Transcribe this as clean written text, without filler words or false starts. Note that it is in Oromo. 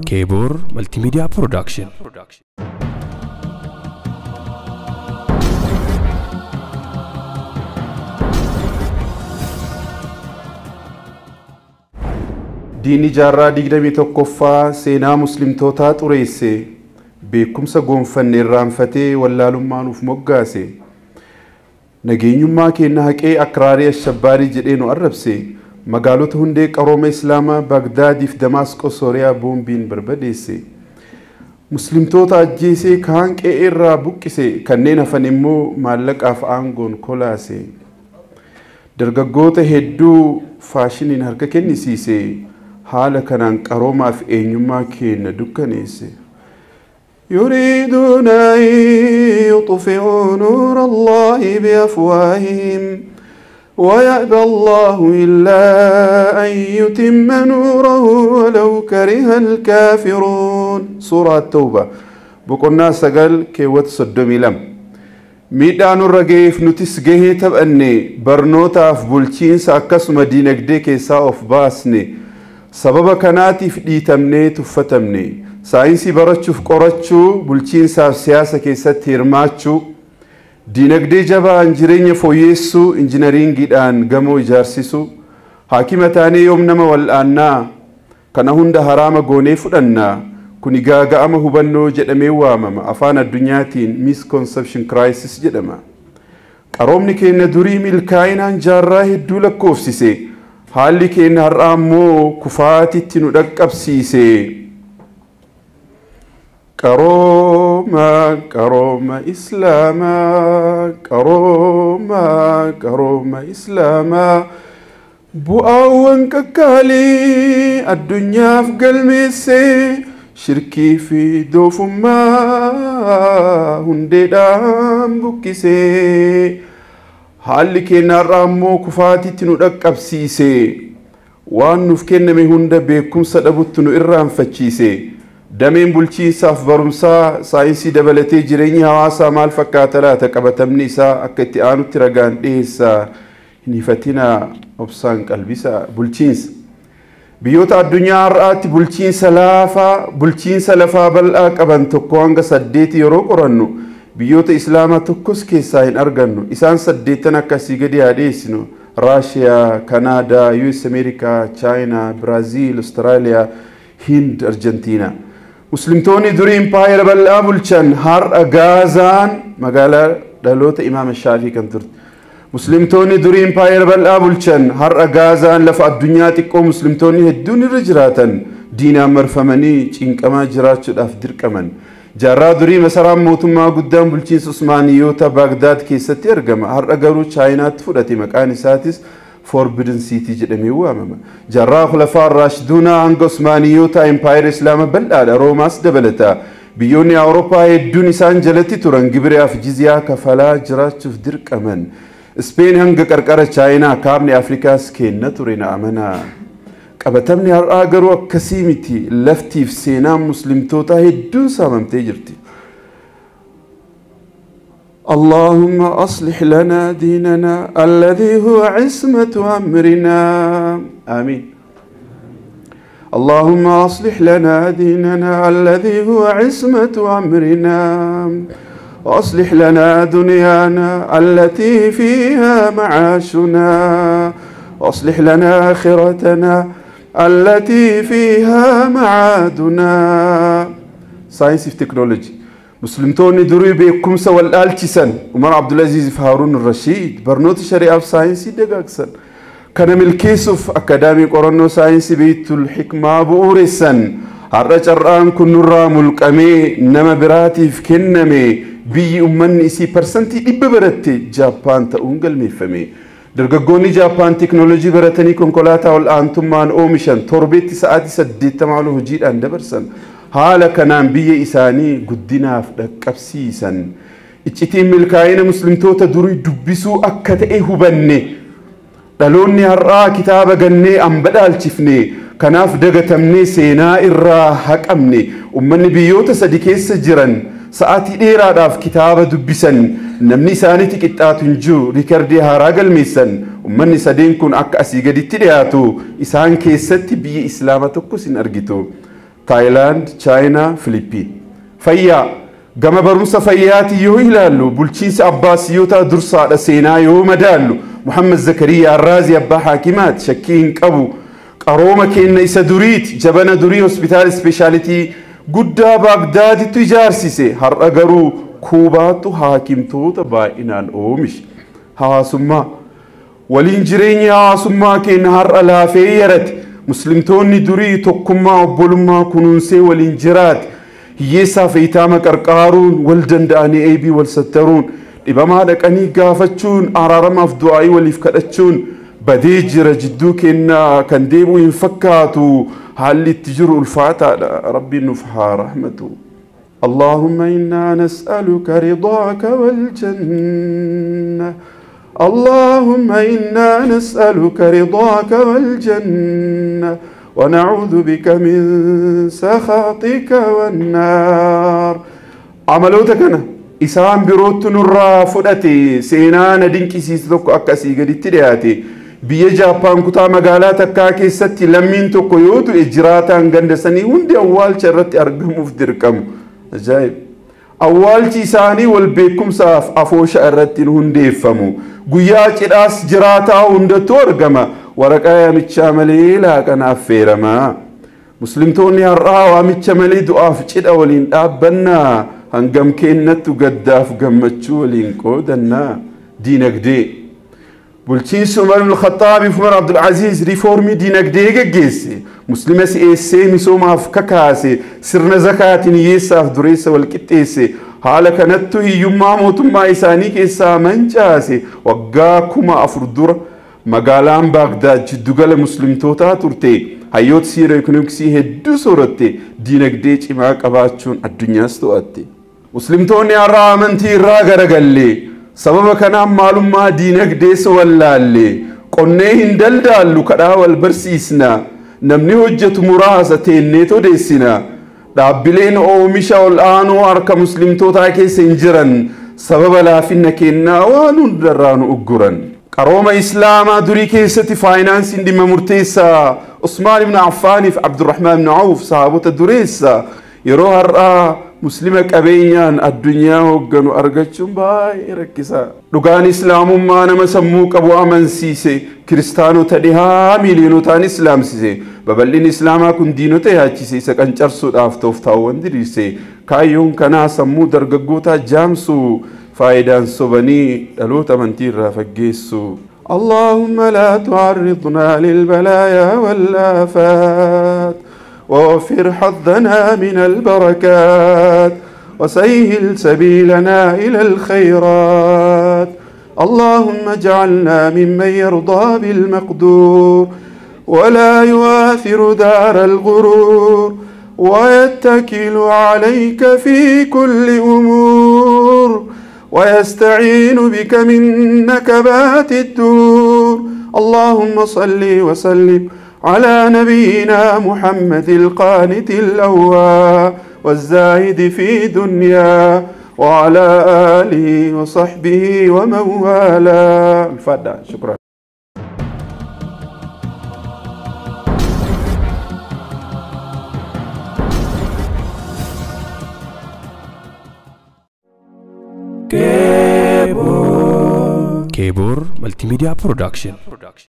Kebor Multimedia Production. Diinni jaarraa 21ffaa seenaa muslimtootaa xureesse, beekumsa gonfanne irraanfatee wallaalummaa nuuf moggaase, nageenyummaa keenya haqee akraarii ashabbaarii jedhee nu arrabse, magaalota hundee qarooma Islaamaa Baagdaadiif Damaasqoo Sooriyaa boombiin barbadeesse, muslimtoota ajjeesee kaan qe'ee irraa buqqise, kanneen hafan immoo maallaqaaf aangoon kolaase, dargaggoota hedduu faashiniin harka kennisiise, haala kanaan qaroomaaf eenyummaa keenya dukkaneesse. يريدون أن يطفئوا نور الله بأفواههم ويأبى الله إلا أن يتم نوره ولو كره الكافرون. سورة التوبة بقولنا سجل كيوت صدمي لم miidhaan nurra ga'eef nutis gahee taphanne, barnootaaf bulchiinsa akkasuma diinagdee keessaa of baasne, sababa kanaatiif dhiitamnee tuffatamne, saayinsii barachuuf qorachuu, bulchiinsaaf siyaasa keessatti hirmaachuu, diinagdee jabaan jireenya fooyyessuu, injinariingiidhaan gamoo ijaarsisuu, haakima taanee yoom nama wal'aannaa, kana hunda haraama goonee fudhannaa. Kuni gaaga'ama hubannoo jedhamee waamama. Afaan addunyaatiin misconception crisis jedhama. Qaroomni keenya durii milkaa'inaan jaarraa hedduu lakkoofsise. Haalli keenya har'aa immoo kufaatitti nu dhaqqabsiise. Qarooma, qarooma Islaamaa, qarooma, qarooma Islaamaa. Bu'aawwan qaqqaalii addunyaaf galmeesse, shirkii fi doofummaa hundeedhaan buqqise. Haalli keenya har'aa immoo kufaatitti nu dhaqqabsiise. Waan nuuf kenname hunda beekumsa dhabutti nu irraanfachiise. Dameen bulchiinsaaf barumsaa saayinsii dabalatee jireenyi hawaasaa maal fakkaata laata? Qabatamni isaa akka itti aanutti ragaan dhiyeessa. Hin hifatinaa, obsaan qalbisaa. Bulchiinsa. Biyyoota addunyaa har'aatti bulchiinsa laafaa, bulchiinsa lafaa bal'aa qaban 1 hanga 8 yeroo qorannu biyyoota Islaamaa tokkos keessaa hin argannu. Isaan 8 akkasii gadi haa dhiyeessinu. Raashiyaa, Kanaadaa, US Ameerikaa, Chaayinaa, Biraaziil, Austraaliyaa, Hind, Arjentiinaa. Muslimtoonni durii impaayera bal'aa bulchan har'a Gaazaan magaalaa dhaloota Imaama Shaafii kan turte. Muslimtoonni durii impaayera bal'aa bulchan har'a Gaazaan lafa addunyaa xiqqoo muslimtoonni hedduun irra jiraatan diinaan marfamanii cinqamaa jiraachuudhaaf dirqaman. Jaarraa durii masaraan mootummaa guddaan bulchiinsa Usmaaniyoota Baagdaad keessatti argama. Har'a garuu Chaayinaatti fudhate, maqaan isaatis Forbidden City jedhamee waamama. Jaarraa Khulafaa Raashiduunaa hanga Usmaaniyoota impaayera Islaama bal'aadha. Roomaas dabalata. Biyyoonni Awurooppaa hedduun isaan jalatti turan gibiraaf jiziyaa kafalaa jiraachuuf dirqaman. Ispeen hanga qarqara Chaayinaa, kaabni Afrikaas kenna ture, na amanaa. Qabatamni har'aa garuu akkasii miti. Laftiif seenaan muslimtootaa hedduun saamamtee jirti. اللهم أصلح لنا ديننا الذي هو عصمة أمرنا، آمين. اللهم أصلح لنا ديننا الذي هو عصمة أمرنا، وأصلح لنا دنيانا التي فيها معاشنا، وأصلح لنا آخرتنا التي فيها معادنا. Science fi technology. Muslimtoonni durii beekumsa wal dhaalchisan. Umar Abdulaziz fi Haaruun Rashiid barnoota shari'aaf saayinsii dagaagsan. Kana milkeessuuf akkaadaamii qorannoo saayinsii Beeytul Hikmaa bu'uuressan. Har'a carraan kun nurraa mulqamee nama biraatiif kenname. Biyyi uummanni isii 100% baratte Jaappaan ta'uun galmeeffame. Dargaggoonni Jaappaan teknoolojii baratanii konkolaataa ol aantummaan oomishan, torbeetti sa'aatii 80 ol hojiidhaan dabarsan. Haala kanaan biyya isaanii guddinaaf dhaqqabsiisan. Iccitiin milkaa'ina muslimtoota durii dubbisuu akka ta'e hubanne. Dhaloonni har'aa kitaaba gannee hamba dhaalchifne. Kanaaf dagatamnee seenaa irraa haqamne. Uummanni biyyoota sadi keessa jiran sa'aatii dheeraadhaaf kitaaba dubbisan, namni isaanitti qixxaatu hin jiru, riikardii haaraa galmeessan. Ummanni sadeen kun akka asii gaditti dhiyaatu isaan keessatti biyya Islaama tokkos hin argitu. Taayilaand, Chaayinaa, Filiippiin. Fayyaa gama barumsa fayyaati yoo ilaallu bulchiinsa Abbaasiyyotaa dursaadha seenaa yoo madaallu Muhammad Zakariyaa Arraazii abbaa haakimaati shakkii hin qabu. Qarooma keenya isa duriiti jabana durii hospitaala ispeeshaalitii guddaa Baagdaadittu ijaarsise har'a garuu Kuubaatu haakimtoota baay'inaan oomishe. Hawaasummaa waliin jireenya hawaasummaa keenya har'a laafee yarate. Muslimtoonni durii tokkummaa obbolummaa kunuunsee waliin jiraate. Hiyyeessaa fi itaama qarqaaruun wal danda'anii eebii wal sattaruun dhibamaa dhaqanii gaafachuun araaramaaf du'aayii waliif kadhachuun badee jira jidduu keenyaa kan deebi'u hin fakkaatu haalli itti jiru ulfaataadha. Rabbiin nuuf haa rahmatu. اللهم إنا نسألك رضاك والجنة اللهم إنا نسألك رضاك والجنة ونعوذ بك من سخطك والنار. عملوتك أنا إسان بروت نرى فدتي سينانا دينكي سيستوك أكاسي قد ترياتي biyya Jaappaan kutaa magaalaa takkaa keessatti lammiin tokko yoo du'e jiraataan ganda sanii hundi awwaalcha irratti argamuuf dirqamu. Ajaa'ib! Awwaalchi isaanii wal beekumsaaf afoosha irratti hundeeffamu. Guyyaa cidhaas jiraataa hundattuu argama. Waraqaa yaamichaa malee laaqana affeerama. Muslimtoonni har'aa waamicha malee du'aaf cidha waliin dhaabbannaa. Hangam kennattu gaddaaf gammachuu waliin qoodannaa. Diinagdee. Bulchiinsi Umar ibn Khattaab fi Umar Abdul Aziz riifoormii diinagdee geggeesse. Muslima si'eessee misoomaaf kakaase. Sirna zakaatiin hiyyeessaaf dureessa wal qixxeesse. Haala kanattu hiyyummaa mootummaa isaanii keessaa mancaase. Waggaa 4000 dura magaalaan Baagdaad jiddugala muslimtootaa turte. Hayyoota siira ikoonoomiksii hedduu sooratte. Diinagdee cimaa qabaachuun addunyaas to'atte. Muslimtoonni har'aa amantii irraa garagalle. Sababa kanaan maalummaa diinagdees wallaalle. Qonnee hin daldaallu kadhaa wal barsiisna. Namni hojjetu muraasa teennee odeessina. Dhaabbileen oomisha ol'aanoo harka muslimtootaa keessa hin jiran. Sababa laafinna kennaa waan hundarraa nu ugguran. Qarooma Islaamaa durii keessatti faayinaansiin dhimma murteessaa. Usmaan ibn Affaaniif Abdurrahmaan ibn Awf sahaabota dureessa. Yeroo har'aa muslima qabeenyaan addunyaa hoogganu argachuun baay'ee rakkisaa. Dhugaan Islaamummaa nama sammuu qabu amansiise. Kiristaanota dhihaa miiliyonotaan islaamsise. Babal'inni Islaamaa kun diinota yaachise. Isa qancarsuudhaaf tooftaawwan diriirse. Kaayyoon kanaa sammuu dargaggootaa jaamsu. Faayidaan sobanii dhaloota amantii irraa faggeessu. اللهم لا تعرضنا للبلايا والآفات ووفر حظنا من البركات وسهل سبيلنا إلى الخيرات. اللهم اجعلنا ممن يرضى بالمقدور ولا يؤثر دار الغرور ويتكل عليك في كل أمور ويستعين بك من نكبات الدور. اللهم صل وسلم على نبينا محمد القانت الأوى والزاهد في دنيا وعلى آله وصحبه ومن والاه. الفاتحة. شكرا. Kebor Multimedia Production.